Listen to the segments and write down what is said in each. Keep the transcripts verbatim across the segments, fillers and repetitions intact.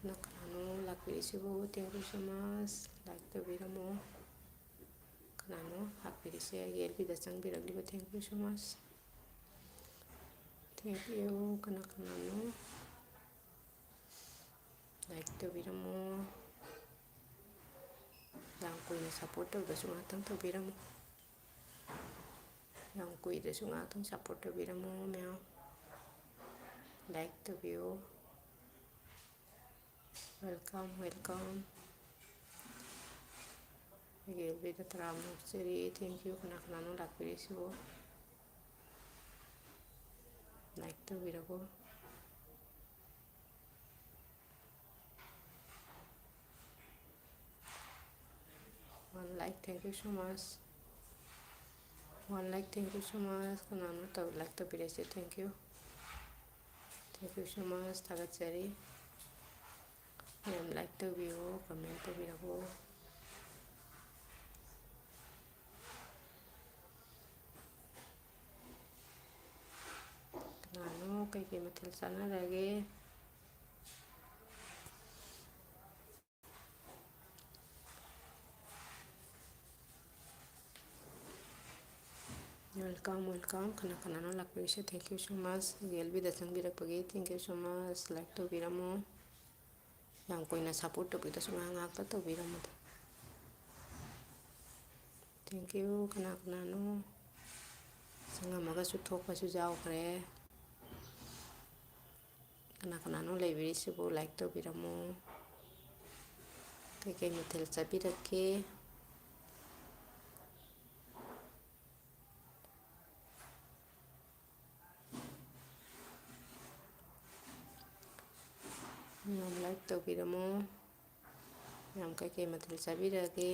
ꯀꯅꯥ ꯀꯅꯥꯅꯣ ꯂꯥꯛꯄꯤꯔꯤꯁꯤꯕꯨ? Thank you so much. Like ꯇꯧꯕꯤꯔꯝꯃꯣ꯫ ꯀꯅꯥꯅꯣ ꯂꯥꯛꯄꯤꯔꯤꯁꯦ? ꯑꯩꯒꯤ F Bꯗ ꯆꯪꯕꯤꯔꯛꯂꯤꯕ, thank you so much. Thank you. ꯀꯅꯥ ꯀꯅꯥꯅꯣ? Like ꯇꯧꯕꯤꯔꯝꯃꯣ꯫ ꯌꯥꯝ ꯀꯨꯏꯅ support ꯇꯧꯗ꯭ꯔꯁꯨ ꯉꯥꯛꯇꯪ ꯇꯧꯕꯤꯔꯝꯃꯣ꯫ ꯌꯥꯝ ꯀꯨꯏꯗ꯭ꯔꯁꯨ ꯉꯥꯛꯇꯪ support ꯇꯧꯕꯤꯔꯝꯃꯣ ꯃꯌꯥꯝ꯫ Like ꯇꯧꯕꯤꯌꯨ꯫ Welcome, welcome. ꯑꯩꯒꯤ F Bꯗ ꯇꯔꯥꯃꯨꯛ ꯆꯦꯔꯤ, thank you꯫ ꯀꯅꯥ ꯀꯅꯥꯅꯣ ꯂꯥꯛꯄꯤꯔꯤꯁꯤꯕꯨ? Like ꯇꯧꯕꯤꯔꯒꯣ꯫ One like, thank you so much. One like, thank you so much. ꯀꯅꯥꯅꯣ ꯇꯧ-, like ꯇꯧꯕꯤꯔꯛꯏꯁꯦ? Thank you. Thank you so much. ꯊꯥꯒꯠꯆꯔꯤ꯫ ꯃꯌꯥꯝ like ꯇꯧꯕꯤꯌꯣ, comment ꯇꯧꯕꯤꯔꯛꯑꯣ꯫ ꯀꯅꯥꯅꯣ? ꯀꯩꯀꯩ ꯃꯊꯦꯜ ꯆꯥꯟꯅꯔꯒꯦ? Welcome, welcome. ꯀꯅꯥ ꯀꯅꯥꯅꯣ ꯂꯥꯛꯄꯤꯔꯤꯁꯦ? Thank you so much. ꯑꯩꯒꯤ F Bꯗ ꯆꯪꯕꯤꯔꯛꯄꯒꯤ thank you so much. Like ꯇꯧꯕꯤꯔꯝꯃꯣ꯫ ꯌꯥꯝ ꯀꯨꯏꯅ support ꯇꯧꯕꯤꯗꯁꯨ ꯉꯥꯏꯍꯥꯛ ꯉꯥꯏꯍꯥꯛꯇ ꯇꯧꯕꯤꯔꯝꯃꯣ꯫ Thank you. ꯀꯅꯥ ꯀꯅꯥꯅꯣ? ꯆꯪꯉꯝꯃꯒꯁꯨ ꯊꯣꯛꯄꯁꯨ ꯌꯥꯎꯈ꯭ꯔꯦ꯫ ꯀꯅꯥ ꯀꯅꯥꯅꯣ ꯂꯩꯕꯤꯔꯤꯁꯤꯕꯨ? Like ꯇꯧꯕꯤꯔꯝꯃꯣ꯫ ꯀꯩꯀꯩ ꯃꯊꯦꯜ ꯆꯥꯕꯤꯔꯛꯀꯦ? ꯃꯌꯥꯝ like ꯇꯧꯕꯤꯔꯝꯃꯣ꯫ ꯃꯌꯥꯝ ꯀꯩꯀꯩ ꯃꯊꯦꯜ ꯆꯥꯕꯤꯔꯛꯑꯒꯦ?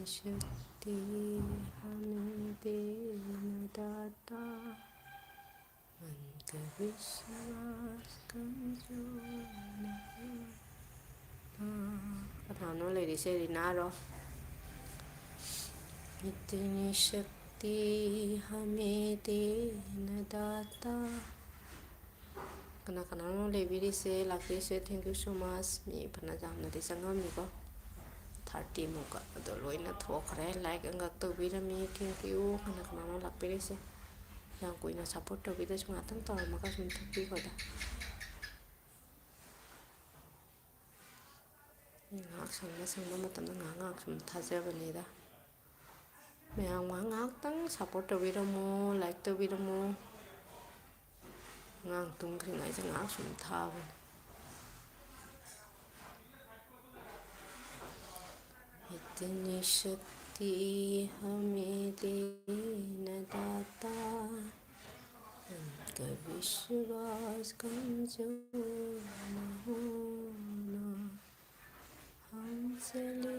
शक्ति हमें दे न दाता, मन का विश्वास कमजोर न होना। ꯀꯅꯥꯅꯣ ꯂꯩꯔꯤꯁꯦ? ꯔꯤꯅꯥꯔꯣ? इतनी शक्ति हमें दे न दाता। ꯀꯅꯥ ꯀꯅꯥꯅꯣ ꯂꯩꯕꯤꯔꯤꯁꯦ, ꯂꯥꯛꯄꯤꯔꯤꯁꯦ? Thank you so much. ꯃꯤ ꯐꯅ ꯌꯥꯝꯅꯗꯤ ꯆꯪꯉꯝꯃꯤꯀꯣ, ꯊꯥꯔꯇꯤ ꯃꯨꯛꯀ꯫ ꯑꯗꯣ ꯂꯣꯏꯅ ꯊꯣꯛꯈ꯭ꯔꯦ, ꯂꯥꯏꯛ ꯑꯃꯈꯛ ꯇꯧꯕꯤꯔꯝꯃꯤ꯫ Thank you꯫ ꯀꯅꯥ ꯀꯅꯥꯅꯣ ꯂꯥꯛꯄꯤꯔꯤꯁꯦ? ꯌꯥꯝ ꯀꯨꯏꯅ ꯁꯞꯄꯣꯔꯠ ꯇꯧꯕꯤꯗꯁꯨ ꯉꯥꯛꯇꯪ ꯇꯧꯔꯝꯃꯒ ꯁꯨꯝ ꯊꯣꯛꯄꯤꯈꯣꯗ꯫ ꯉꯥꯏꯍꯥꯛ ꯁꯪꯕ ꯁꯪꯕ ꯃꯇꯝꯗ ꯉꯥꯏꯍꯥꯛ ꯉꯥꯏꯍꯥꯛ ꯁꯨꯝ ꯊꯥꯖꯕꯅꯤꯗ꯫ ꯃꯌꯥꯝ ꯉꯥꯏꯍꯥꯛ ꯉꯥꯏꯍꯥꯛꯇꯪ ꯁꯞꯄꯣꯔꯠ ꯇꯧꯕꯤꯔꯝꯃꯣ, ꯂꯥꯏꯛ ꯇꯧꯕꯤꯔꯝꯃꯣ꯫ ꯑꯉꯥꯡ ꯇꯨꯝꯈ꯭ꯔꯤꯉꯩꯗ ꯉꯥꯏꯍꯥꯛ ꯁꯨꯝ ꯊꯥꯕꯅꯤ꯫ इतनी शक्ति हमें दे न दाता, उनका विश्वास कमजोर न होना। हम चले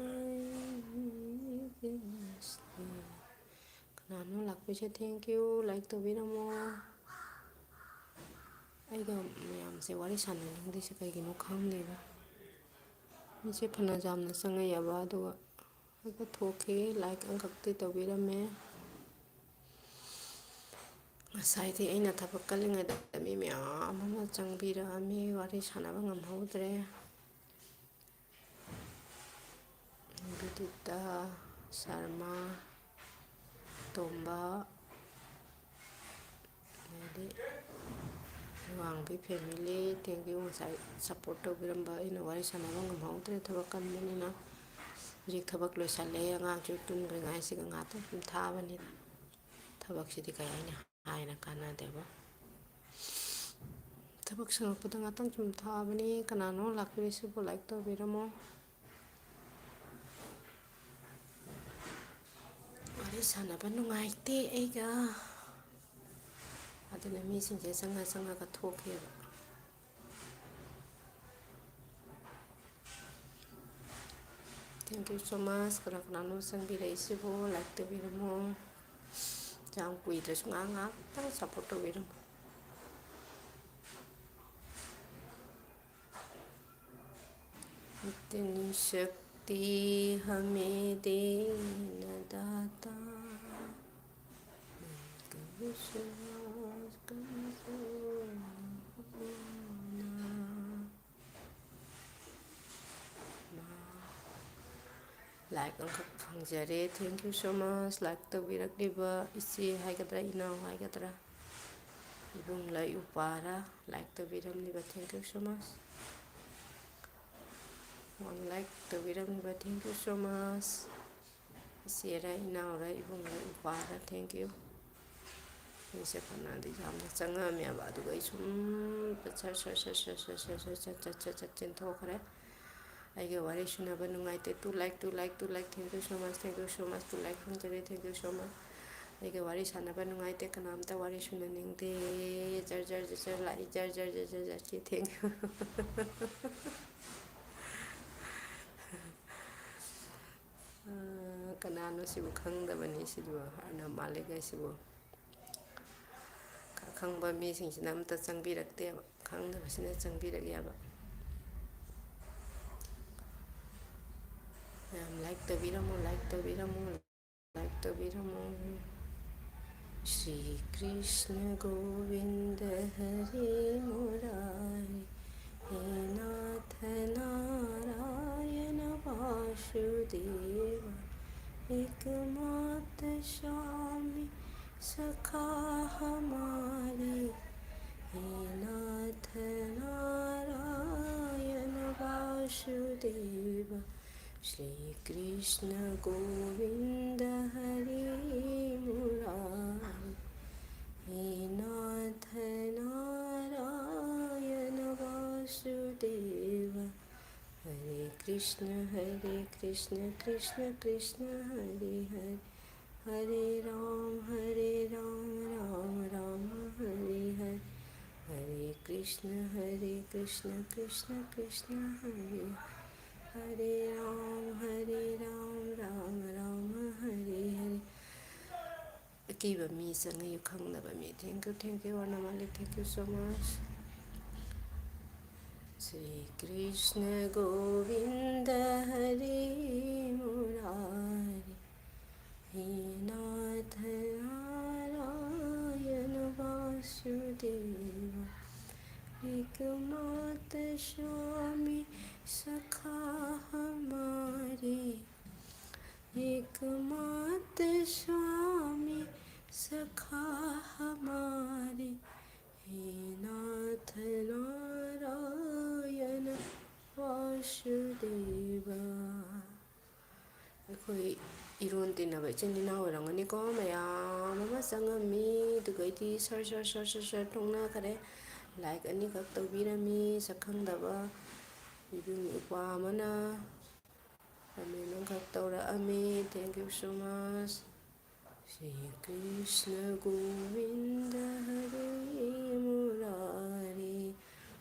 आएंगे रास्ते। ꯀꯅꯥꯅꯣ ꯂꯥꯛꯄꯤꯁꯦ? Thank you꯫ ꯂꯥꯏꯛ ꯇꯧꯕꯤꯔꯝꯃꯣ꯫ ꯑꯩꯒ ꯃꯌꯥꯝꯁꯦ ꯋꯥꯔꯤ ꯁꯥꯟꯅꯅꯤꯡꯗ꯭ꯔꯤꯁꯦ ꯀꯩꯒꯤꯅꯣ ꯈꯪꯗꯦꯕ꯫ ꯃꯤꯁꯦ ꯐꯅ ꯌꯥꯝꯅ ꯆꯪꯉꯛꯑꯦꯕ, ꯑꯗꯨꯒ ꯍꯦꯛꯇ ꯊꯣꯛꯈꯤ꯫ ꯂꯥꯏꯛ ꯑꯃꯈꯛꯇꯤ ꯇꯧꯕꯤꯔꯝꯃꯦ꯫ ꯉꯁꯥꯏꯗꯤ ꯑꯩꯅ ꯊꯕꯛ ꯀꯜꯂꯤꯉꯩꯗ ꯃꯤ ꯃꯌꯥꯝ ꯑꯃ ꯆꯪꯕꯤꯔꯛꯑꯝꯃꯤ, ꯋꯥꯔꯤ ꯁꯥꯟꯅꯕ ꯉꯝꯍꯧꯗ꯭ꯔꯦ꯫ ꯕꯤꯗꯤꯇꯥ ꯁꯔꯃ, ꯇꯣꯝꯕ, ꯑꯗꯩꯗꯤ ꯋꯥꯡꯕꯤ family, thank you꯫ ꯉꯁꯥꯏ ꯁꯞꯄꯣꯔꯠ ꯇꯧꯕꯤꯔꯝꯕ, ꯑꯩꯅ ꯋꯥꯔꯤ ꯁꯥꯟꯅꯕ ꯉꯝꯍꯧꯗ꯭ꯔꯦ ꯊꯕꯛ ꯀꯟꯕꯅꯤꯅ꯫ ꯍꯧꯖꯤꯛ ꯊꯕꯛ ꯂꯣꯏꯁꯜꯂꯦ, ꯑꯉꯥꯡꯁꯨ ꯇꯨꯝꯈ꯭ꯔꯤꯉꯥꯏꯁꯤꯗ ꯉꯥꯛꯇꯪ ꯁꯨꯝ ꯊꯥꯕꯅꯤꯗ꯫ ꯊꯕꯛꯁꯤꯗꯤ ꯀꯌꯥ ꯑꯩꯅ ꯍꯥꯏꯅ ꯀꯥꯟꯅꯗꯦꯕ꯫ ꯊꯕꯛ ꯁꯪꯉꯛꯄꯗ ꯉꯥꯛꯇꯪ ꯁꯨꯝ ꯊꯥꯕꯅꯤ꯫ ꯀꯅꯥꯅꯣ ꯂꯥꯛꯄꯤꯔꯤꯁꯤꯕꯨ? ꯂꯥꯏꯛ ꯇꯧꯕꯤꯔꯝꯃꯣ꯫ ꯋꯥꯔꯤ ꯁꯥꯟꯅꯕ ꯅꯨꯡꯉꯥꯏꯇꯦ ꯑꯩꯒ꯫ ꯑꯗꯨꯅ ꯃꯤꯁꯤꯡꯁꯦ ꯆꯪꯉ ꯆꯪꯉꯒ ꯊꯣꯛꯈꯤꯑꯕ꯫ Thank you so much. ꯀꯅꯥ ꯀꯅꯥꯅꯣ ꯆꯪꯕꯤꯔꯛꯏꯁꯤꯕꯨ? Like ꯇꯧꯕꯤꯔꯝꯃꯣ꯫ ꯌꯥꯝ ꯀꯨꯏꯗ꯭ꯔꯁꯨ ꯉꯥꯏꯍꯥꯛ ꯉꯥꯏꯍꯥꯛꯇꯪ support ꯇꯧꯕꯤꯔꯝꯃꯣ꯫ इतनी शक्ति हमें देना दाता, विश्वास कमजोर होना। Like ꯑꯃꯈꯛ ꯐꯪꯖꯔꯦ꯫ Thank you so much. Like ꯇꯧꯕꯤꯔꯛꯂꯤꯕ ꯏꯆꯦ ꯍꯥꯏꯒꯗ꯭ꯔꯥ, ꯏꯅꯥꯎ ꯍꯥꯏꯒꯗ꯭ꯔꯥ, ꯏꯕꯨꯡꯂ ꯏꯄ꯭ꯋꯥꯔ, like ꯇꯧꯕꯤꯔꯝꯂꯤꯕ, thank you so much. One like ꯇꯧꯕꯤꯔꯝꯂꯤꯕ, thank you so much. Eicher, ꯏꯅꯥꯎꯔ, ꯏꯕꯨꯡꯂ ꯏꯄ꯭ꯋꯥꯔ, thank you. ꯃꯤꯁꯦ ꯐꯅꯗꯤ ꯌꯥꯝꯅ ꯆꯪꯉꯛꯑꯝꯃꯦꯕ, ꯑꯗꯨꯒ ꯑꯩ ꯁꯨꯝ ꯁꯠ ꯁꯠ ꯁꯠ ꯁꯠ ꯆꯦꯟꯊꯣꯛꯈ꯭ꯔꯦ꯫ ꯑꯩꯒ ꯋꯥꯔꯤ ꯁꯨꯅꯕ ꯅꯨꯡꯉꯥꯏꯇꯦ꯫ Two like, two like, two like, thank you so much, thank you so much, two like ꯐꯪꯖꯔꯦ, thank you so much. ꯑꯩꯒ ꯋꯥꯔꯤ ꯁꯥꯟꯅꯕ ꯅꯨꯡꯉꯥꯏꯇꯦ, ꯀꯅꯥꯝꯇ ꯋꯥꯔꯤ ꯁꯨꯅꯅꯤꯡꯗꯦ꯫ ꯖꯔ ꯖꯔ ꯖꯔ ꯖꯔ ꯂꯥꯛꯏ, ꯖꯔ ꯖꯔ ꯖꯔ ꯖꯔ ꯖꯔ ꯆꯦ, thank you꯫ ꯑꯥ, ꯀꯅꯥꯅꯣ ꯁꯤꯕꯨ? ꯈꯪꯗꯕꯅꯤ ꯁꯤꯕꯨ, ꯑꯔꯅꯕ ꯃꯥꯂꯤꯛ ꯍꯥꯏꯁꯤꯕꯨ꯫ ꯑꯈꯪꯕ ꯃꯤꯁꯤꯡꯁꯤꯅ ꯑꯝꯇ ꯆꯪꯕꯤꯔꯛꯇꯦꯕ, ꯈꯪꯗꯕꯁꯤꯅ ꯆꯪꯕꯤꯔꯛꯑꯦꯕ꯫ ꯃꯌꯥꯝ like ꯇꯧꯕꯤꯔꯝꯃꯣ, like ꯇꯧꯕꯤꯔꯝꯃꯣ, like ꯇꯧꯕꯤꯔꯝꯃꯣ꯫ श्री कृष्ण गोविंद हरे मुरारी, हे नाथ नारायण वासुदेव, एकमात्र स्वामी सखा हमारे, हे नाथ नारायण वासुदेव। श्री कृष्ण गोविंद हरे मुरारी, हे नाथ नारायण वासुदेव। हरे कृष्ण हरे कृष्ण कृष्ण कृष्ण हरे हरे, हरे राम हरे राम राम राम हरे हरे, हरे कृष्ण हरे Krishna Krishna Krishna Hare Hare. Hare Ram, Hare Ram, Ram Ram, Hare Hare. ꯑꯀꯤꯕ ꯃꯤ ꯆꯪꯉꯛꯏ, ꯈꯪꯗꯕ ꯃꯤ꯫ Thank you, thank you, Anamali, thank you so much. Shri Krishna Govind हरे मुरारी, हे नाथ नारायण वासुदेवा, एकमात्र स्वामी सखा हमारे, एकमात्र स्वामी सखा हमारे, हे नाथ नारायण वासुदेवा. ꯑꯩꯈꯣꯏ ꯏꯔꯣꯟ ꯇꯤꯟꯅꯕ ꯏꯆꯤꯟ ꯏꯅꯥꯎ ꯑꯣꯏꯔꯝꯒꯅꯤꯀꯣ, ꯃꯌꯥꯝ ꯑꯃ ꯆꯪꯉꯝꯃꯤ꯫ ꯑꯗꯨꯒꯩꯗꯤ sir sir sir sir sir ꯊꯣꯛꯅꯈ꯭ꯔꯦ꯫ Like ꯑꯅꯤꯈꯛ ꯇꯧꯕꯤꯔꯝꯃꯤ ꯁꯛꯈꯪꯗꯕ ꯏꯕꯨꯡ ꯏꯄ꯭ꯋꯥ ꯑꯃꯅ꯫ Comment ꯑꯃꯈꯛ ꯇꯧꯔꯛꯑꯝꯃꯤ꯫ Thank you so much. Shri Krishna Govind हरे मुरारी.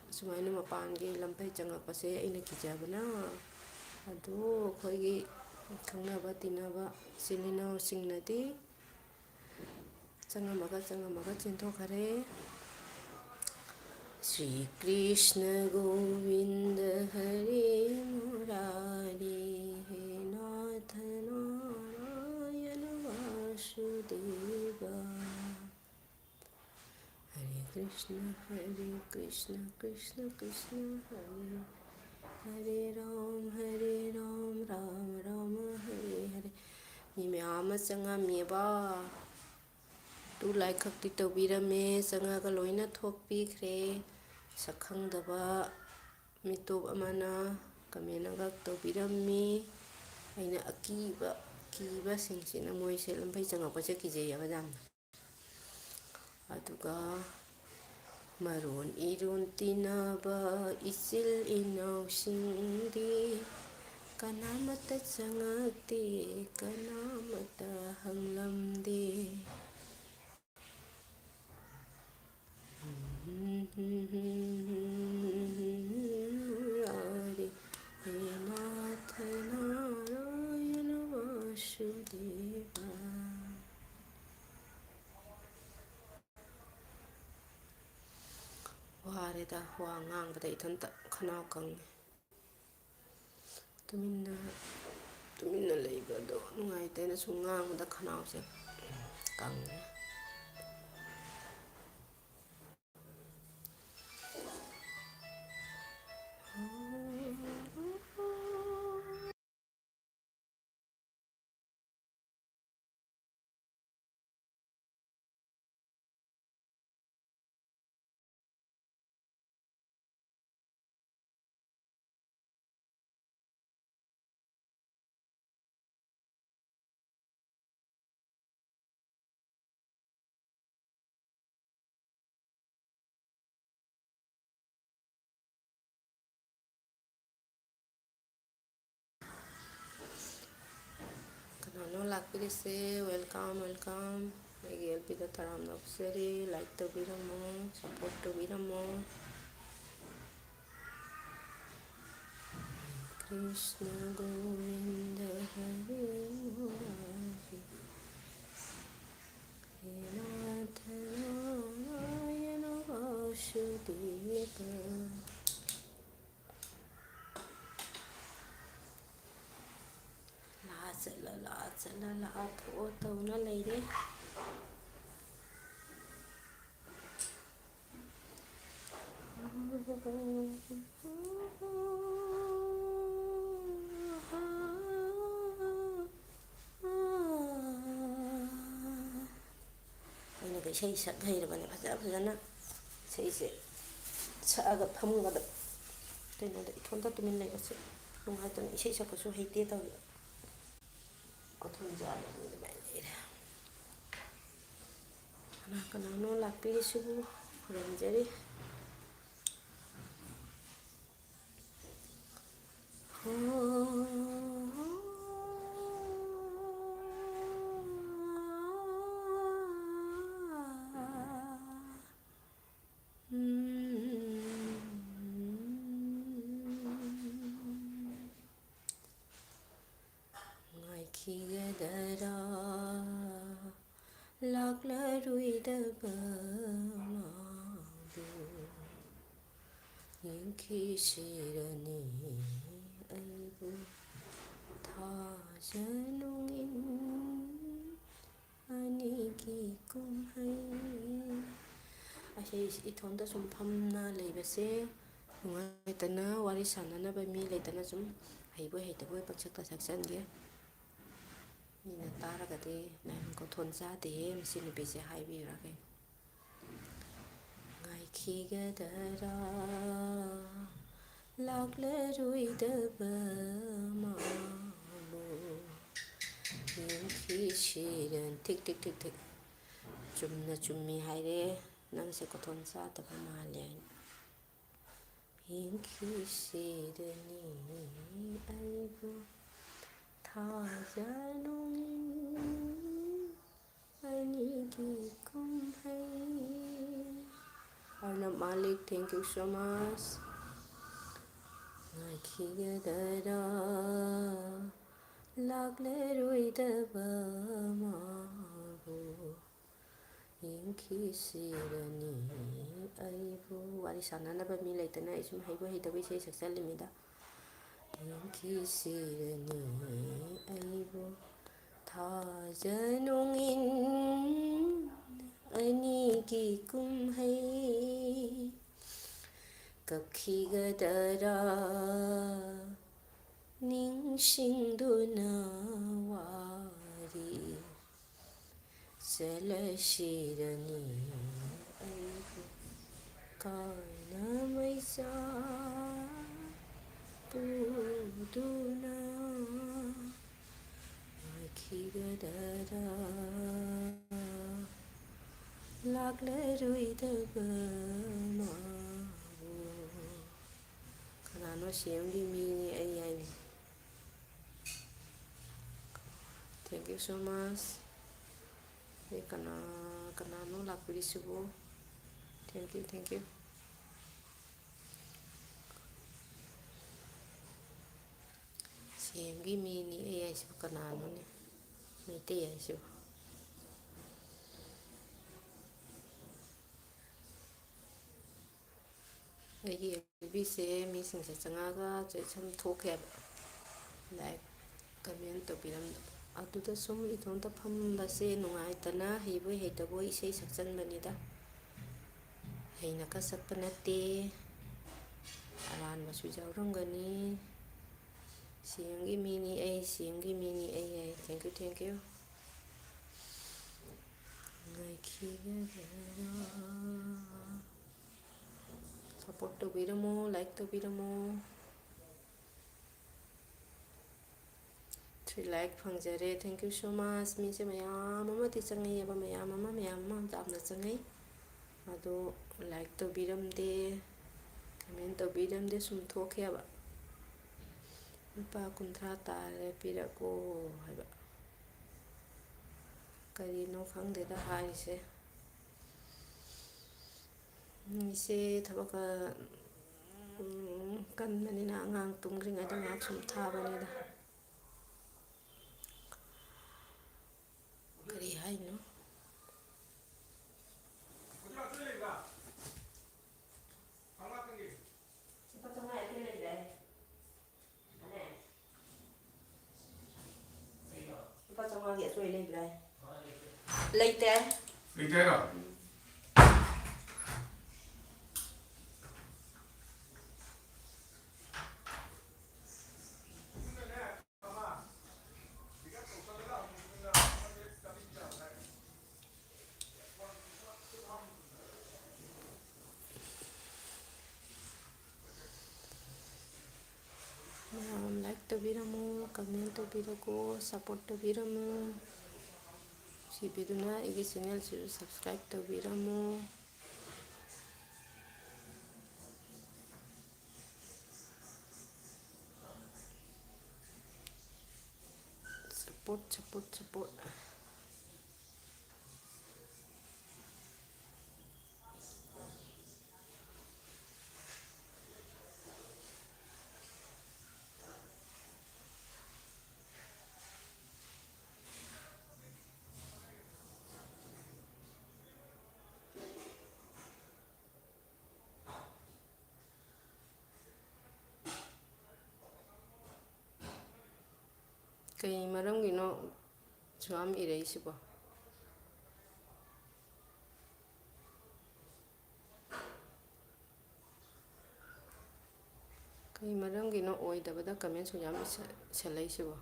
ꯑꯁꯨꯃꯥꯏꯅ ꯃꯄꯥꯟꯒꯤ ꯂꯝꯐꯩ ꯆꯪꯉꯛꯄꯁꯦ ꯑꯩꯅ ꯀꯤꯖꯕꯅ꯫ ꯑꯗꯣ ꯑꯩꯈꯣꯏꯒꯤ ꯈꯪꯅꯕ ꯇꯤꯟꯅꯕ ꯏꯆꯤꯜ ꯏꯅꯥꯎꯁꯤꯡꯅꯗꯤ ꯆꯪꯉꯝꯃꯒ ꯆꯪꯉꯝꯃꯒ ꯆꯦꯟꯊꯣꯛꯈꯔꯦ꯫ श्री कृष्ण गोविंद हरे मुरारी, हे नाथ नारायण वासुदेवा। हरे कृष्ण हरे कृष्ण कृष्ण कृष्ण हरे हरे राम हरे राम राम राम हरे हरे. ꯃꯤ ꯃꯌꯥꯝ ꯑꯃ ꯆꯪꯉꯝꯃꯦꯕ꯫ Two like ꯈꯛꯇꯤ ꯇꯧꯕꯤꯔꯝꯃꯦ, ꯆꯪꯉꯒ ꯂꯣꯏꯅ ꯊꯣꯛꯄꯤꯈ꯭ꯔꯦ꯫ ꯁꯛꯈꯪꯗꯕ ꯃꯤꯇꯣꯞ ꯑꯃꯅ comment ꯑꯃꯈꯛ ꯇꯧꯕꯤꯔꯝꯃꯤ꯫ ꯑꯩꯅ ꯑꯀꯤꯕ, ꯀꯤꯕꯁꯤꯡꯁꯤꯅ ꯃꯣꯏꯁꯦ ꯂꯝꯐꯩ ꯆꯪꯉꯛꯄꯁꯦ ꯀꯤꯖꯩꯌꯦꯕ ꯌꯥꯝꯅ꯫ ꯑꯗꯨꯒ ꯃꯔꯣꯟ ꯏꯔꯣꯟ ꯇꯤꯟꯅꯕ ꯏꯆꯤꯜ ꯏꯅꯥꯎꯁꯤꯡꯗꯤ ꯀꯅꯥꯃꯠꯇ ꯆꯪꯉꯛꯇꯦ, ꯀꯅꯥꯃꯠꯇ ꯍꯪꯂꯝꯗꯦ꯫ ꯋꯥ ꯉꯥꯡꯕꯗ ꯏꯊꯟꯇ ꯈꯅꯥꯎ ꯀꯪꯉꯦ꯫ ꯇꯨꯃꯤꯟꯅ, ꯇꯨꯃꯤꯟꯅ ꯂꯩꯕꯗꯣ ꯅꯨꯡꯉꯥꯏꯇꯦꯅ ꯁꯨꯝ ꯉꯥꯡꯕꯗ ꯈꯅꯥꯎꯁꯦ ꯀꯪꯉꯦ꯫ ꯀꯅꯥꯅꯣ ꯂꯥꯛꯄꯤꯔꯤꯁꯦ? Welcome, welcome. ꯑꯩꯒꯤ ꯑꯦꯜ ꯄꯤꯗ ꯇꯔꯥꯝꯅ ꯑꯣꯛꯆꯔꯤ꯫ Like ꯇꯧꯕꯤꯔꯝꯃꯣ, support ꯇꯧꯕꯤꯔꯝꯃꯣ꯫ कृष्ण गोविंद हरे मुरारी, हे नाथ नारायण वासुदेव। ꯂꯥꯛꯑ ꯆꯠꯂ, ꯂꯥꯛꯑ ꯆꯠꯂ, ꯂꯥꯛꯑ ꯊꯣꯛꯑ ꯇꯧꯅ ꯂꯩꯔꯦ꯫ ꯑꯩꯅꯒ ꯏꯁꯩ ꯁꯛ ꯍꯩꯔꯕꯅꯦ, ꯐꯖ ꯐꯖꯅ ꯏꯁꯩꯁꯦ ꯁꯛꯑꯒ ꯐꯝꯒꯗꯕ꯫ ꯀꯩꯅꯣꯗ ꯏꯊꯣꯟꯇ ꯇꯨꯃꯤꯟ ꯂꯩꯕꯁꯦ ꯅꯨꯡꯉꯥꯏꯇꯅ, ꯏꯁꯩ ꯁꯛꯄꯁꯨ ꯍꯩꯇꯦ ꯇꯧꯔꯤ꯫ ꯀꯣꯊꯣꯟ ꯆꯥꯕ ꯑꯗꯨꯃꯥꯏꯅ ꯂꯩꯔꯦ꯫ ꯀꯅꯥ ꯀꯅꯥꯅꯣ ꯂꯥꯛꯄꯤꯔꯤꯁꯤꯕꯨ? ꯈꯨꯔꯨꯝꯖꯔꯤ꯫ ꯉꯥꯏꯈꯤꯒꯗꯔꯥ ꯂꯥꯛꯂꯔꯣꯏꯗꯕ ꯃꯥꯕꯨ? ꯌꯦꯡꯈꯤꯁꯤꯔꯅꯤ ꯑꯩꯕꯨ ꯊꯥꯖ ꯅꯨꯡꯏꯟ ꯑꯅꯤꯒꯤ ꯀꯨꯝꯍꯩ꯫ ꯑꯁꯤ ꯏꯊꯣꯟꯗ ꯁꯨꯝ ꯐꯝꯅ ꯂꯩꯕꯁꯦ ꯅꯨꯡꯉꯥꯏꯇꯅ ꯋꯥꯔꯤ ꯁꯥꯟꯅꯅꯕ ꯃꯤ ꯂꯩꯇꯅ ꯁꯨꯝ ꯍꯩꯕꯣꯏ ꯍꯩꯇꯕꯣꯏ ꯄꯪꯁꯛꯇ ꯁꯛꯆꯟꯒꯦ꯫ ꯃꯤꯅ ꯇꯥꯔꯒꯗꯤ ꯅꯪ ꯀꯣꯊꯣꯟ ꯆꯥꯗꯦꯍꯦ ꯃꯁꯤ ꯅꯨꯄꯤꯁꯦ ꯍꯥꯏꯕꯤꯔꯥ ꯀꯩꯅꯣ? ꯉꯥꯏꯈꯤꯒꯗꯔꯥ ꯂꯥꯛꯂꯔꯣꯏꯗꯕ ꯃꯥꯕꯨ ꯌꯦꯡꯈꯤꯁꯤꯔ꯫ ꯊꯤꯛ ꯊꯤꯛ ꯊꯤꯛ ꯊꯤꯛ꯫ ꯆꯨꯝꯅ ꯆꯨꯝꯃꯤ ꯍꯥꯏꯔꯦ꯫ ꯅꯪꯁꯦ ꯀꯣꯊꯣꯟ ꯆꯥꯗꯕ ꯃꯥꯜꯂꯦ ꯍꯥꯏꯅ꯫ ꯌꯦꯡꯈꯤꯁꯤꯔꯅꯤ ꯑꯩꯕꯨ ꯊꯥꯖ ꯅꯨꯡꯏꯟ ꯑꯅꯤꯒꯤ ꯀꯨꯝꯍꯩ꯫ Arnab Malik, thank you so much. ꯉꯥꯏꯈꯤꯒꯗꯔꯥ ꯂꯥꯛꯂꯔꯣꯏꯗꯕ ꯃꯥꯕꯨ ꯌꯦꯡꯈꯤꯁꯤꯔꯅꯤ ꯑꯩꯕꯨ꯫ ꯋꯥꯔꯤ ꯁꯥꯟꯅꯅꯕ ꯃꯤ ꯂꯩꯇꯅ ꯑꯩ ꯁꯨꯝ ꯍꯩꯕꯣꯏ ꯍꯩꯇꯕꯣꯏ ꯏꯁꯩ ꯁꯛꯆꯜꯂꯤꯃꯤꯗ꯫ ꯌꯦꯡꯈꯤꯁꯤꯔꯅꯤ ꯑꯩꯕꯨ ꯊꯥꯖ ꯅꯣꯡꯏꯟ ꯑꯅꯤꯒꯤ ꯀꯨꯝꯍꯩ꯫ ꯀꯞꯈꯤꯒꯗꯔꯥ ꯅꯤꯡꯁꯤꯡꯗꯨꯅ ꯋꯥꯔꯤ ꯆꯠꯂꯁꯤꯔꯅꯤ ꯑꯩꯕꯨ ꯀꯥꯏꯅ ꯃꯩꯆꯥꯛ ꯄꯨꯗꯨꯅ꯫ ꯉꯥꯏꯈꯤꯒꯗꯔꯥ ꯂꯥꯛꯂꯔꯣꯏꯗꯕ ꯃꯥꯕꯨ꯫ ꯀꯅꯥꯅꯣ ꯁꯤ ꯑꯦꯝꯒꯤ ꯃꯤꯅꯤ ꯑꯩ ꯍꯥꯏꯅꯤ꯫ Thank you so much. ꯑꯩ ꯀꯅꯥ ꯀꯅꯥꯅꯣ ꯂꯥꯛꯄꯤꯔꯤꯁꯤꯕꯨ? Thank you, thank you. ꯁꯤ ꯑꯦꯝꯒꯤ ꯃꯤꯅꯤ ꯑꯩ ꯍꯥꯏꯁꯤꯕꯨ ꯀꯅꯥꯅꯣꯅꯦ? ꯃꯩꯇꯩ ꯍꯥꯏꯁꯤꯕꯨ꯫ ꯑꯩꯒꯤ ꯑꯦꯜ ꯕꯤꯁꯦ ꯃꯤꯁꯤꯡꯁꯦ ꯆꯪꯉꯛꯑꯒ ꯆꯦꯛꯁꯟ ꯊꯣꯛꯈ꯭ꯔꯦꯕ, ꯂꯥꯏꯛ ꯀꯃꯦꯟ ꯇꯧꯕꯤꯔꯝꯗꯕ꯫ ꯑꯗꯨꯗ ꯁꯨꯝ ꯏꯇꯣꯝꯇ ꯐꯝꯕꯁꯦ ꯅꯨꯡꯉꯥꯏꯇꯅ ꯍꯩꯕꯣꯏ ꯍꯩꯇꯕꯣꯏ ꯏꯁꯩ ꯁꯛꯆꯟꯕꯅꯤꯗ꯫ ꯍꯩꯅꯀ ꯁꯛꯄ ꯅꯠꯇꯦ, ꯑꯔꯥꯟꯕꯁꯨ ꯌꯥꯎꯔꯝꯒꯅꯤ꯫ ꯁꯤꯑꯦꯝꯒꯤ ꯃꯤꯅꯤ ꯑꯩ, ꯁꯤꯑꯦꯝꯒꯤ ꯃꯤꯅꯤ ꯑꯩ ꯍꯥꯏ꯫ Thank you, thank you. ꯉꯥꯏꯈꯤꯒꯗ꯭ꯔꯥ? Support ꯇꯧꯕꯤꯔꯝꯃꯣ, like ꯇꯧꯕꯤꯔꯝꯃꯣ꯫ Three like ꯐꯪꯖꯔꯦ, thank you so much꯫ ꯃꯤꯁꯦ ꯃꯌꯥꯝ ꯑꯃꯗꯤ ꯆꯪꯉꯛꯑꯦꯕ, ꯃꯌꯥꯝ ꯑꯃ, ꯃꯌꯥꯝ ꯑꯃ ꯌꯥꯝꯅ ꯆꯪꯉꯛꯏ꯫ ꯑꯗꯣ like ꯇꯧꯕꯤꯔꯝꯗꯦ, comment ꯇꯧꯕꯤꯔꯝꯗꯦ, ꯁꯨꯝ ꯊꯣꯛꯈꯤꯑꯕ꯫ "ꯂꯨꯄꯥ ꯀꯨꯟꯊ꯭ꯔꯥ ꯇꯥꯔꯦ, ꯄꯤꯔꯛꯑꯣ" ꯍꯥꯏꯕ꯫ ꯀꯔꯤꯅꯣ ꯈꯪꯗꯦꯗ ꯍꯥꯏꯔꯤꯁꯦ꯫ ꯃꯤꯁꯦ ꯊꯕꯛꯀ, ꯎꯝ, ꯀꯟꯕꯅꯤꯅ ꯑꯉꯥꯡ ꯇꯨꯝꯈ꯭ꯔꯤꯉꯩꯗ ꯉꯥꯏꯍꯥꯛ ꯁꯨꯝ ꯊꯥꯕꯅꯤꯗ꯫ ꯀꯔꯤ ꯍꯥꯏꯅꯣ? ꯂꯨꯄꯥ ꯆꯥꯝꯃꯉꯥꯒꯤ ꯑꯆꯣꯏ ꯂꯩꯕ꯭ꯔꯥ? ꯂꯩꯇꯦ꯫ ꯂꯩꯇꯦ ꯍꯥꯏꯔꯣ? ꯃꯌꯥꯝ like ꯇꯧꯕꯤꯔꯝꯃꯨ, comment ꯇꯧꯕꯤꯔꯛꯎ, support ꯇꯧꯕꯤꯔꯝꯃꯨ꯫ ꯅꯨꯡꯁꯤꯕꯤꯗꯨꯅ ꯑꯩꯒꯤ channelꯁꯤꯁꯨ subscribe ꯇꯧꯕꯤꯔꯝꯃꯨ꯫ Support, support, support꯫ ꯀꯩ ꯃꯔꯝꯒꯤꯅꯣ ꯁꯨꯌꯥꯝ ꯏꯔꯛꯏꯁꯤꯕꯣ? ꯀꯩ ꯃꯔꯝꯒꯤꯅꯣ ꯑꯣꯏꯗꯕꯗ comment ꯁꯨꯌꯥꯝ ꯏꯁ-, ꯏꯁꯜꯂꯛꯏꯁꯤꯕꯣ?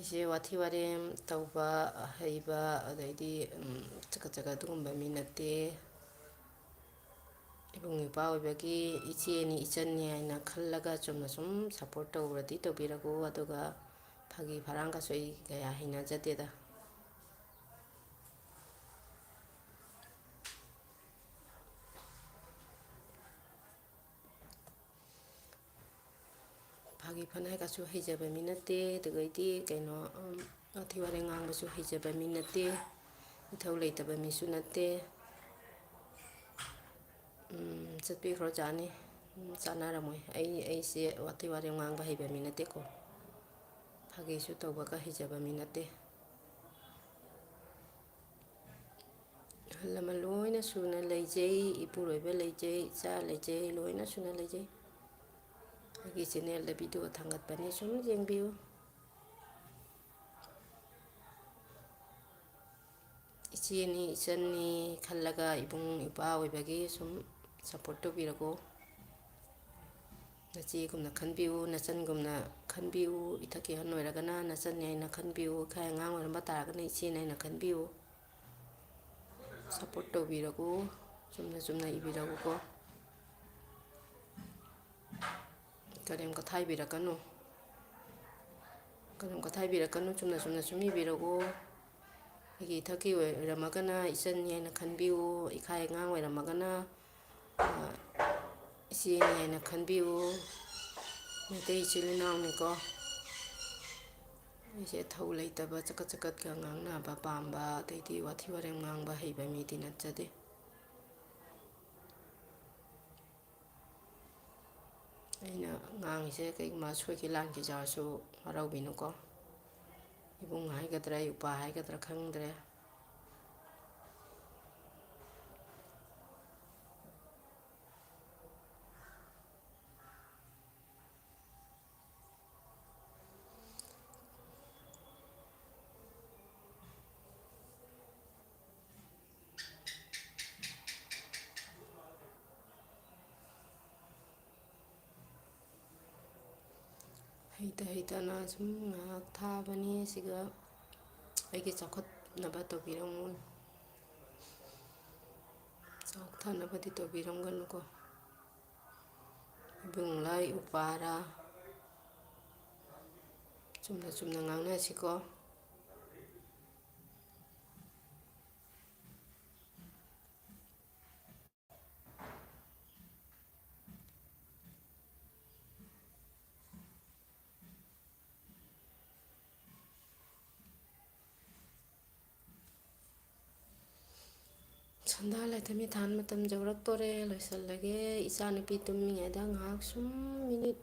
ꯑꯩꯁꯦ ꯋꯥꯊꯤ ꯋꯥꯔꯦꯝ ꯇꯧꯕ ꯍꯩꯕ, ꯑꯗꯩꯗꯤ, ꯎꯝ, ꯆꯒꯠ ꯆꯒꯠ ꯑꯗꯨꯒꯨꯝꯕ ꯃꯤ ꯅꯠꯇꯦ꯫ ꯏꯕꯨꯡ ꯏꯄ꯭ꯋꯥ ꯑꯣꯏꯕꯒꯤ ꯏꯆꯦꯅꯤ ꯏꯆꯟꯅꯤ ꯍꯥꯏꯅ ꯈꯜꯂꯒ ꯆꯨꯝꯅ ꯁꯨꯝ support ꯇꯧꯔꯗꯤ ꯇꯧꯕꯤꯔꯒꯣ, ꯑꯗꯨꯒ ꯐꯥꯒꯤ ꯐꯔꯥꯡꯒꯁꯨ ꯑꯩ ꯀꯌꯥ ꯍꯩꯅꯖꯗꯦꯗ꯫ ꯐꯥꯒꯤ ꯐꯅꯥꯏꯒꯁꯨ ꯍꯩꯖꯕ ꯃꯤ ꯅꯠꯇꯦ, ꯑꯗꯨꯒꯩꯗꯤ ꯀꯩꯅꯣ, ꯎꯝ, ꯋꯥꯊꯤ ꯋꯥꯔꯦꯝ ꯉꯥꯡꯕꯁꯨ ꯍꯩꯖꯕ ꯃꯤ ꯅꯠꯇꯦ, ꯏꯊꯧ ꯂꯩꯇꯕ ꯃꯤꯁꯨ ꯅꯠꯇꯦ꯫ ꯎꯝ, ꯆꯠꯄꯤꯈ꯭ꯔꯣ, ꯆꯥꯅꯤ꯫ ꯎꯝ, ꯆꯥꯅꯔꯝꯃꯣꯏ꯫ ꯑꯩ, ꯑꯩꯁꯦ ꯋꯥꯊꯤ ꯋꯥꯔꯦꯝ ꯉꯥꯡꯕ ꯍꯩꯕ ꯃꯤ ꯅꯠꯇꯦꯀꯣ, ꯐꯥꯒꯤꯁꯨ ꯇꯧꯕꯒ ꯍꯩꯖꯕ ꯃꯤ ꯅꯠꯇꯦ꯫ ꯑꯍꯜ ꯂꯃꯟ ꯂꯣꯏꯅ ꯁꯨꯅ ꯂꯩꯖꯩ, ꯏꯄꯨꯔꯣꯏꯕ ꯂꯩꯖꯩ, ꯏꯆꯥ ꯂꯩꯖꯩ, ꯂꯣꯏꯅ ꯁꯨꯅ ꯂꯩꯖꯩ꯫ ꯑꯩꯒꯤ channelꯗ video ꯊꯥꯡꯒꯠꯄꯅꯤ, ꯁꯨꯝ ꯌꯦꯡꯕꯤꯌꯨ꯫ ꯏꯆꯦꯅꯤ ꯏꯆꯟꯅꯤ ꯈꯜꯂꯒ ꯏꯕꯨꯡ ꯏꯄ꯭ꯋꯥ ꯑꯣꯏꯕꯒꯤ ꯁꯨꯝ support ꯇꯧꯕꯤꯔꯒꯣ꯫ ꯅꯆꯦꯒꯨꯝꯅ ꯈꯟꯕꯤꯌꯨ, ꯅꯆꯟꯒꯨꯝꯅ ꯈꯟꯕꯤꯌꯨ꯫ ꯏꯊꯛꯀꯤ ꯑꯍꯟ ꯑꯣꯏꯔꯒꯅ ꯅꯆꯟꯅꯤ ꯍꯥꯏꯅ ꯈꯟꯕꯤꯌꯨ, ꯏꯈꯥꯏ ꯑꯉꯥꯡ ꯑꯣꯏꯔꯝꯕ ꯇꯥꯔꯒꯅ ꯏꯆꯦꯅꯤ ꯍꯥꯏꯅ ꯈꯟꯕꯤꯌꯨ꯫ Support ꯇꯧꯕꯤꯔꯒꯣ, ꯆꯨꯝꯅ ꯆꯨꯝꯅ ꯏꯕꯤꯔꯒꯣꯀꯣ꯫ ꯀꯔꯦꯝ ꯀꯊꯥꯏꯕꯤꯔꯛꯀꯅꯨ꯫ ꯀꯔꯦꯝ ꯀꯊꯥꯏꯕꯤꯔꯛꯀꯅꯨ, ꯆꯨꯝꯅ ꯆꯨꯝꯅ ꯁꯨꯝ ꯏꯕꯤꯔꯛꯎ꯫ ꯑꯩꯒꯤ ꯏꯊꯛꯀꯤ ꯑꯣꯏꯔꯝꯃꯒꯅ ꯏꯆꯟꯅꯤ ꯍꯥꯏꯅ ꯈꯟꯕꯤꯌꯨ, ꯏꯈꯥꯏ ꯑꯉꯥꯡ ꯑꯣꯏꯔꯝꯃꯒꯅ, ꯑ, ꯏꯆꯦꯅꯤ ꯍꯥꯏꯅ ꯈꯟꯕꯤꯌꯨ꯫ ꯃꯩꯇꯩ ꯏꯆꯤꯜ ꯏꯅꯥꯎꯅꯤꯀꯣ꯫ ꯑꯩꯁꯦ ꯊꯧ ꯂꯩꯇꯕ, ꯆꯀꯠ ꯆꯀꯠꯀ ꯉꯥꯡꯅꯕ ꯄꯥꯝꯕ, ꯑꯗꯩꯗꯤ ꯋꯥꯊꯤ ꯋꯥꯔꯦꯝ ꯉꯥꯡꯕ ꯍꯩꯕ ꯃꯤꯗꯤ ꯅꯠꯆꯗꯦ꯫ ꯑꯩꯅ ꯉꯥꯡꯉꯤꯁꯦ ꯀꯩꯒꯨꯝꯕ ꯁꯣꯏꯈꯤ ꯂꯥꯟꯈꯤ ꯌꯥꯎꯔꯁꯨ ꯋꯥꯔꯧꯕꯤꯅꯨꯀꯣ꯫ ꯏꯕꯨꯡ ꯍꯥꯏꯒꯗ꯭ꯔꯥ, ꯏꯄ꯭ꯋꯥ ꯍꯥꯏꯒꯗ꯭ꯔꯥ ꯈꯪꯗ꯭ꯔꯦ꯫ ꯍꯩꯇ ꯍꯩꯇꯅ ꯁꯨꯝ ꯉꯥꯏꯍꯥꯛ ꯊꯥꯕꯅꯤ꯫ ꯁꯤꯒ ꯑꯩꯒꯤ ꯆꯥꯎꯈꯠꯅꯕ ꯇꯧꯕꯤꯔꯝꯃꯨ꯫ ꯆꯥꯎꯊꯅꯕꯗꯤ ꯇꯧꯕꯤꯔꯝꯒꯅꯨꯀꯣ꯫ ꯏꯕꯨꯡꯂꯥ ꯎꯄꯥꯔꯥ꯫ ꯆꯨꯝꯅ ꯆꯨꯝꯅ ꯉꯥꯡꯅꯁꯤꯀꯣ꯫ ꯁꯟꯗꯥ ꯂꯥꯏꯊꯃꯤ ꯊꯥꯟ ꯃꯇꯝ ꯌꯧꯔꯛꯇꯣꯔꯦ, ꯂꯣꯏꯁꯤꯜꯂꯒꯦ꯫ ꯏꯆꯥꯅꯨꯄꯤ ꯇꯨꯝꯃꯤꯉꯩꯗ ꯉꯥꯏꯍꯥꯛ ꯁꯨꯝ ꯃꯤꯅꯤꯠ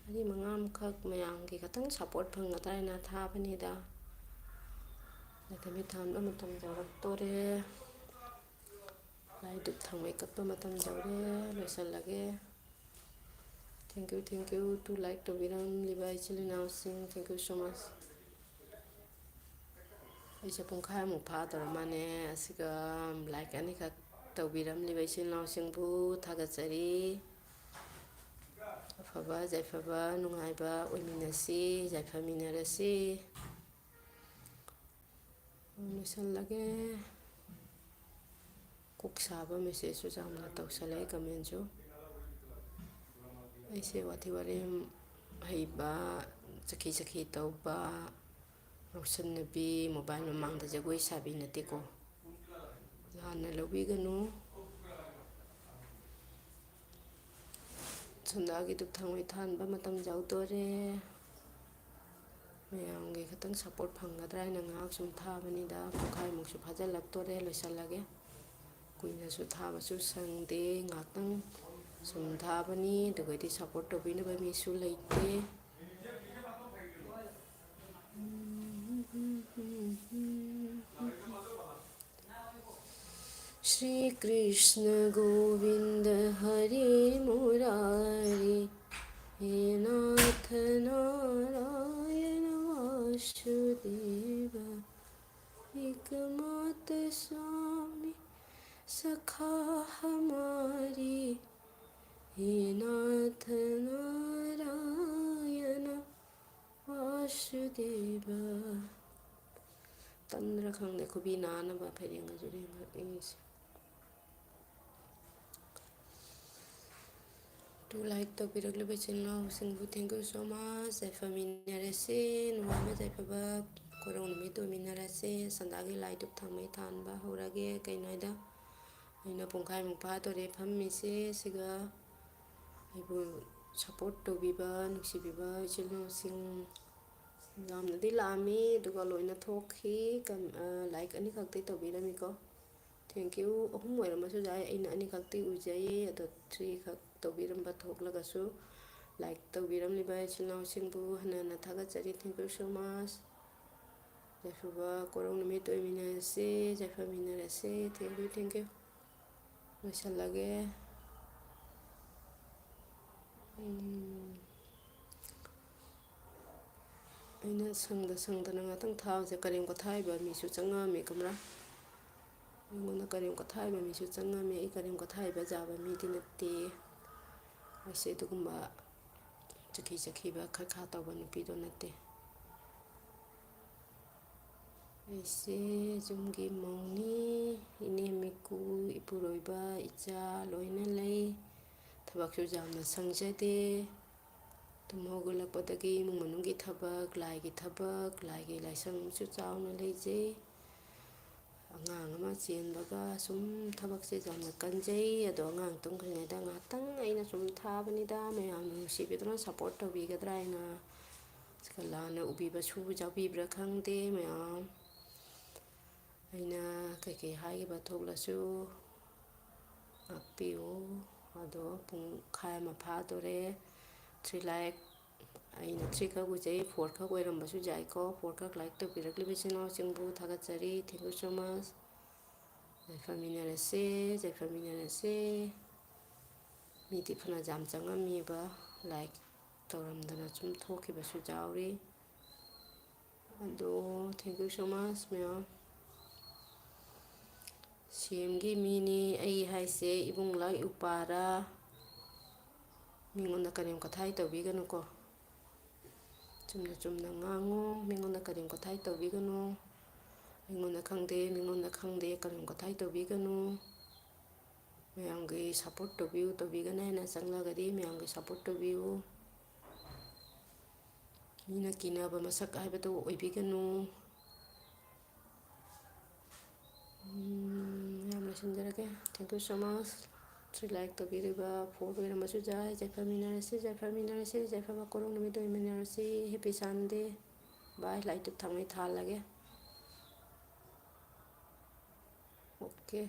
ꯃꯔꯤ ꯃꯉꯥ ꯑꯃꯈꯛ ꯃꯌꯥꯝꯒꯤ ꯈꯇꯪ ꯁꯞꯄꯣꯔꯠ ꯐꯪꯒꯗ꯭ꯔꯥ ꯍꯥꯏꯅ ꯊꯥꯕꯅꯤꯗ꯫ ꯂꯥꯏꯊꯃꯤ ꯊꯥꯟꯕ ꯃꯇꯝ ꯌꯧꯔꯛꯇꯣꯔꯦ꯫ ꯂꯥꯏ ꯙꯨꯞ ꯊꯥꯡꯃꯩ ꯀꯠꯄ ꯃꯇꯝ ꯌꯧꯔꯦ, ꯂꯣꯏꯁꯤꯜꯂꯒꯦ꯫ Thank you, thank you to like ꯇꯧꯕꯤꯔꯝꯂꯤꯕ ꯏꯆꯤꯜ ꯏꯅꯥꯎꯁꯤꯡ, thank you so much꯫ ꯑꯩꯁꯦ ꯄꯨꯡꯈꯥꯏꯃꯨꯛ ꯐꯥꯗꯧꯔ ꯃꯥꯅꯦ꯫ ꯑꯁꯤꯒ like ꯑꯅꯤꯈꯛ ꯇꯧꯕꯤꯔꯝꯂꯤꯕ ꯏꯆꯤꯜ ꯏꯅꯥꯎꯁꯤꯡꯕꯨ ꯊꯥꯒꯠꯆꯔꯤ꯫ ꯑꯐꯕ ꯌꯥꯏꯐꯕ ꯅꯨꯡꯉꯥꯏꯕ ꯑꯣꯏꯃꯤꯟꯅꯁꯤ, ꯌꯥꯏꯐꯃꯤꯟꯅꯔꯁꯤ꯫ ꯂꯣꯏꯁꯜꯂꯒꯦ꯫ ꯀꯣꯛ ꯁꯥꯕ messageꯁꯨ ꯌꯥꯝꯅ ꯇꯧꯁꯜꯂꯛꯑꯦ, commentꯁꯨ꯫ ꯑꯩꯁꯦ ꯋꯥꯊꯤ ꯋꯥꯔꯦꯝ ꯍꯩꯕ, ꯆꯈꯤ ꯆꯈꯤ ꯇꯧꯕ, ꯉꯥꯎꯁꯟꯅꯕꯤ, mobile ꯃꯃꯥꯡꯗ ꯖꯒꯣꯏ ꯁꯥꯕꯤ ꯅꯠꯇꯦꯀꯣ꯫ ꯂꯥꯟꯅ ꯂꯧꯕꯤꯒꯅꯨ꯫ ꯁꯟꯗꯥꯒꯤ ꯙꯨꯞ ꯊꯥꯡꯃꯩ ꯊꯥꯟꯕ ꯃꯇꯝ ꯌꯧꯗꯣꯔꯦ꯫ ꯃꯌꯥꯝꯒꯤ ꯈꯤꯇꯪ support ꯐꯪꯒꯗ꯭ꯔꯥ ꯍꯥꯏꯅ ꯉꯥꯏꯍꯥꯛ ꯁꯨꯝ ꯊꯥꯕꯅꯤꯗ, ꯄꯨꯡꯈꯥꯏꯃꯨꯛꯁꯨ ꯐꯥꯖꯤꯜꯂꯛꯇꯣꯔꯦ, ꯂꯣꯏꯁꯤꯜꯂꯒꯦ꯫ ꯀꯨꯏꯅꯁꯨ ꯊꯥꯕꯁꯨ ꯁꯪꯗꯦ, ꯉꯥꯏꯍꯥꯛꯇꯪ ꯁꯨꯝ ꯊꯥꯕꯅꯤ꯫ ꯑꯗꯨꯒꯗꯤ support ꯇꯧꯕꯤꯅꯕ ꯃꯤꯁꯨ ꯂꯩꯇꯦ꯫ श्री कृष्ण गोविंद हरे मुरारी, हे नाथ नारायण वासुदेव, एकमात्र स्वामी सखा हमारी, हे नाथ नारायण। ꯆꯨꯗꯦꯕ꯫ ꯇꯟꯗ꯭ꯔꯥ ꯈꯪꯗꯦ, ꯈꯨꯕꯤ ꯅꯥꯅꯕ ꯐꯩꯔꯦꯡꯒꯁꯨ ꯂꯦꯡꯉꯛꯏꯁꯦ꯫ ꯇꯨ ꯂꯥꯏꯛ ꯇꯧꯕꯤꯔꯛꯂꯤꯕ ꯏꯆꯤꯜ ꯏꯅꯥꯎꯁꯤꯡꯕꯨ thank you so much꯫ ꯌꯥꯏꯐꯃꯤꯟꯅꯔꯁꯤ, ꯅꯨꯡꯉꯥꯏꯕ ꯌꯥꯏꯐꯕ ꯀꯣꯔꯧ ꯅꯨꯃꯤꯠ ꯑꯣꯏꯃꯤꯟꯅꯔꯁꯤ꯫ ꯁꯟꯗꯥꯒꯤ ꯂꯥꯏ ꯙꯨꯞ ꯊꯥꯎꯃꯩ ꯊꯥꯟꯕ ꯍꯧꯔꯒꯦ꯫ ꯀꯩꯅꯣ ꯍꯥꯏꯗ, ꯑꯩꯅ ꯄꯨꯡꯈꯥꯏꯃꯨꯛ ꯐꯥꯗꯣꯔꯦ ꯐꯝꯃꯤꯁꯦ꯫ ꯁꯤꯒ ꯑꯩꯕꯨ support ꯇꯧꯕꯤꯕ, ꯅꯨꯡꯁꯤꯕꯤꯕ ꯏꯆꯤꯜ ꯏꯅꯥꯎꯁꯤꯡ ꯌꯥꯝꯅꯗꯤ ꯂꯥꯛꯑꯝꯃꯤ, ꯑꯗꯨꯒ ꯂꯣꯏꯅ ꯊꯣꯛꯈꯤ꯫ ꯀꯝ-, ꯑ, ꯂꯥꯏꯛ ꯑꯅꯤꯈꯛꯇꯤ ꯇꯧꯕꯤꯔꯝꯃꯤꯀꯣ꯫ Thank you꯫ ꯑꯍꯨꯝ ꯑꯣꯏꯔꯝꯕꯁꯨ ꯌꯥꯏ, ꯑꯩꯅ ꯑꯅꯤꯈꯛꯇꯤ ꯎꯖꯩꯌꯦ, ꯑꯗꯣ three ꯈꯛ ꯇꯧꯕꯤꯔꯝꯕ ꯊꯣꯛꯂꯒꯁꯨ꯫ ꯂꯥꯏꯛ ꯇꯧꯕꯤꯔꯝꯂꯤꯕ ꯏꯆꯤꯜ ꯏꯅꯥꯎꯁꯤꯡꯕꯨ ꯍꯟꯅ ꯍꯟꯅ ꯊꯥꯒꯠꯆꯔꯤ꯫ Thank you so much꯫ ꯌꯥꯏꯐꯕ ꯀꯣꯔꯧ ꯅꯨꯃꯤꯠ ꯑꯣꯏꯃꯤꯟꯅꯔꯁꯦ, ꯌꯥꯏꯐꯃꯤꯟꯅꯔꯁꯦ꯫ Thank you, thank you꯫ ꯂꯣꯏꯁꯜꯂꯒꯦ꯫ ꯎꯝ꯫ ꯑꯩꯅ ꯁꯪꯗ ꯁꯪꯗꯅ ꯉꯥꯛꯇꯪ ꯊꯥꯕꯁꯦ, ꯀꯔꯦꯝ ꯀꯊꯥꯏꯕ ꯃꯤꯁꯨ ꯆꯪꯉꯛꯑꯝꯃꯦ ꯈꯪꯕ꯭ꯔꯥ? ꯑꯩꯉꯣꯟꯗ ꯀꯔꯦꯝ ꯀꯊꯥꯏꯕ ꯃꯤꯁꯨ ꯆꯪꯉꯝꯃꯦ꯫ ꯑꯩ ꯀꯔꯦꯝ ꯀꯊꯥꯏꯕ ꯌꯥꯕ ꯃꯤꯗꯤ ꯅꯠꯇꯦ꯫ ꯑꯩꯁꯦ ꯑꯗꯨꯒꯨꯝꯕ ꯆꯈꯤ ꯆꯈꯤꯕ ꯈꯠꯈꯥ ꯇꯧꯕ ꯅꯨꯄꯤꯗꯣ ꯅꯠꯇꯦ꯫ ꯑꯩꯁꯦ ꯌꯨꯝꯒꯤ ꯃꯧꯅꯤ꯫ ꯏꯅꯦꯝ ꯏꯀꯨ, ꯏꯄꯨꯔꯣꯏꯕ, ꯏꯆꯥ ꯂꯣꯏꯅ ꯂꯩ꯫ ꯊꯕꯛꯁꯨ ꯌꯥꯝꯅ ꯁꯪꯖꯗꯦ꯫ ꯇꯨꯝ ꯍꯧꯒꯠꯂꯛꯄꯗꯒꯤ ꯏꯃꯨꯡ ꯃꯅꯨꯡꯒꯤ ꯊꯕꯛ, ꯂꯥꯏꯒꯤ ꯊꯕꯛ, ꯂꯥꯏꯒꯤ ꯂꯥꯏꯁꯪꯁꯨ ꯆꯥꯎꯅ ꯂꯩꯖꯩ꯫ ꯑꯉꯥꯡ ꯑꯃ ꯆꯦꯟꯕꯒ ꯁꯨꯝ ꯊꯕꯛꯁꯦ ꯌꯥꯝꯅ ꯀꯟꯖꯩ꯫ ꯑꯗꯣ ꯑꯉꯥꯡ ꯇꯨꯝꯈ꯭ꯔꯤꯉꯩꯗ ꯉꯥꯏꯍꯥꯛꯇꯪ ꯑꯩꯅ ꯁꯨꯝ ꯊꯥꯕꯅꯤꯗ, ꯃꯌꯥꯝꯅ ꯅꯨꯡꯁꯤꯕꯤꯗꯨꯅ support ꯇꯧꯕꯤꯒꯗ꯭ꯔꯥ ꯍꯥꯏꯅ꯫ ꯀꯂꯥꯅ ꯎꯕꯤꯕꯁꯨ ꯌꯥꯎꯕꯤꯕ꯭ꯔꯥ ꯈꯪꯗꯦ ꯃꯌꯥꯝ꯫ ꯑꯩꯅ ꯀꯩꯀꯩ ꯍꯥꯏꯈꯤꯕ ꯊꯣꯛꯂꯁꯨ ꯉꯥꯛꯄꯤꯌꯨ꯫ ꯑꯗꯣ ꯄꯨꯡꯈꯥꯏ ꯑꯃ ꯐꯥꯗꯣꯔꯦ꯫ Three like, ꯑꯩꯅ three ꯈꯛ ꯎꯖꯩ, four ꯈꯛ ꯑꯣꯏꯔꯝꯕꯁꯨ ꯌꯥꯏꯀꯣ꯫ Four ꯈꯛ like ꯇꯧꯕꯤꯔꯛꯂꯤꯕ ꯏꯆꯤꯟ ꯏꯅꯥꯎꯁꯤꯡꯕꯨ ꯊꯥꯒꯠꯆꯔꯤ꯫ Thank you so much꯫ ꯌꯥꯏꯐꯃꯤꯟꯅꯔꯁꯦ, ꯌꯥꯏꯐꯃꯤꯟꯅꯔꯁꯦ꯫ ꯃꯤꯗꯤ ꯐꯅ ꯌꯥꯝ ꯆꯪꯉꯝꯃꯤꯕ, like ꯇꯧꯔꯝꯗꯅ ꯁꯨꯝ ꯊꯣꯛꯈꯤꯕꯁꯨ ꯌꯥꯎꯔꯤ꯫ ꯑꯗꯣ, thank you so much ꯃꯌꯥꯝ꯫ ꯁꯦꯝꯒꯤ ꯃꯤꯅꯤ ꯑꯩ ꯍꯥꯏꯁꯦ, ꯏꯕꯨꯡ ꯂꯥꯛ ꯎꯄꯥꯔꯥ꯫ ꯃꯤꯉꯣꯟꯗ ꯀꯔꯦꯝ ꯀꯊꯥꯏ ꯇꯧꯕꯤꯒꯅꯨꯀꯣ꯫ ꯆꯨꯝꯅ ꯆꯨꯝꯅ ꯉꯥꯡꯉꯨ꯫ ꯃꯤꯉꯣꯟꯗ ꯀꯔꯦꯝ ꯀꯊꯥꯏ ꯇꯧꯕꯤꯒꯅꯨ꯫ ꯑꯩꯉꯣꯟꯗ ꯈꯪꯗꯦ, ꯃꯤꯉꯣꯟꯗ ꯈꯪꯗꯦ, ꯀꯔꯦꯝ ꯀꯊꯥꯏ ꯇꯧꯕꯤꯒꯅꯨ꯫ ꯃꯌꯥꯝꯒꯤ ꯁꯞꯄꯣꯔꯠ ꯇꯧꯕꯤꯌꯨ, ꯇꯧꯕꯤꯒꯅꯤ ꯍꯥꯏꯅ ꯆꯪꯂꯒꯗꯤ ꯃꯌꯥꯝꯒꯤ ꯁꯞꯄꯣꯔꯠ ꯇꯧꯕꯤꯌꯨ꯫ ꯃꯤꯅ ꯀꯤꯅꯕ ꯃꯁꯛ ꯍꯥꯏꯕꯗꯨ ꯑꯣꯏꯕꯤꯒꯅꯨ꯫ ꯎꯝ, ꯌꯥꯝ ꯂꯣꯏꯁꯤꯟꯖꯔꯒꯦ꯫ Thank you so much꯫ Three like ꯇꯧꯕꯤꯔꯤꯕ ꯐꯣꯔ ꯑꯣꯏꯔꯝꯕꯁꯨ ꯌꯥꯏ꯫ ꯌꯥꯏꯐꯃꯤꯟꯅꯔꯁꯤ, ꯌꯥꯏꯐꯃꯤꯟꯅꯔꯁꯤ, ꯌꯥꯏꯐꯕ ꯀꯣꯔꯧ ꯅꯨꯃꯤꯠ ꯑꯣꯏꯃꯤꯟꯅꯔꯁꯤ꯫ Happy Sunday꯫ Bye꯫ ꯂꯥꯏꯠꯇꯨ ꯊꯥꯡꯃꯩ ꯊꯥꯜꯂꯒꯦ꯫ Okay꯫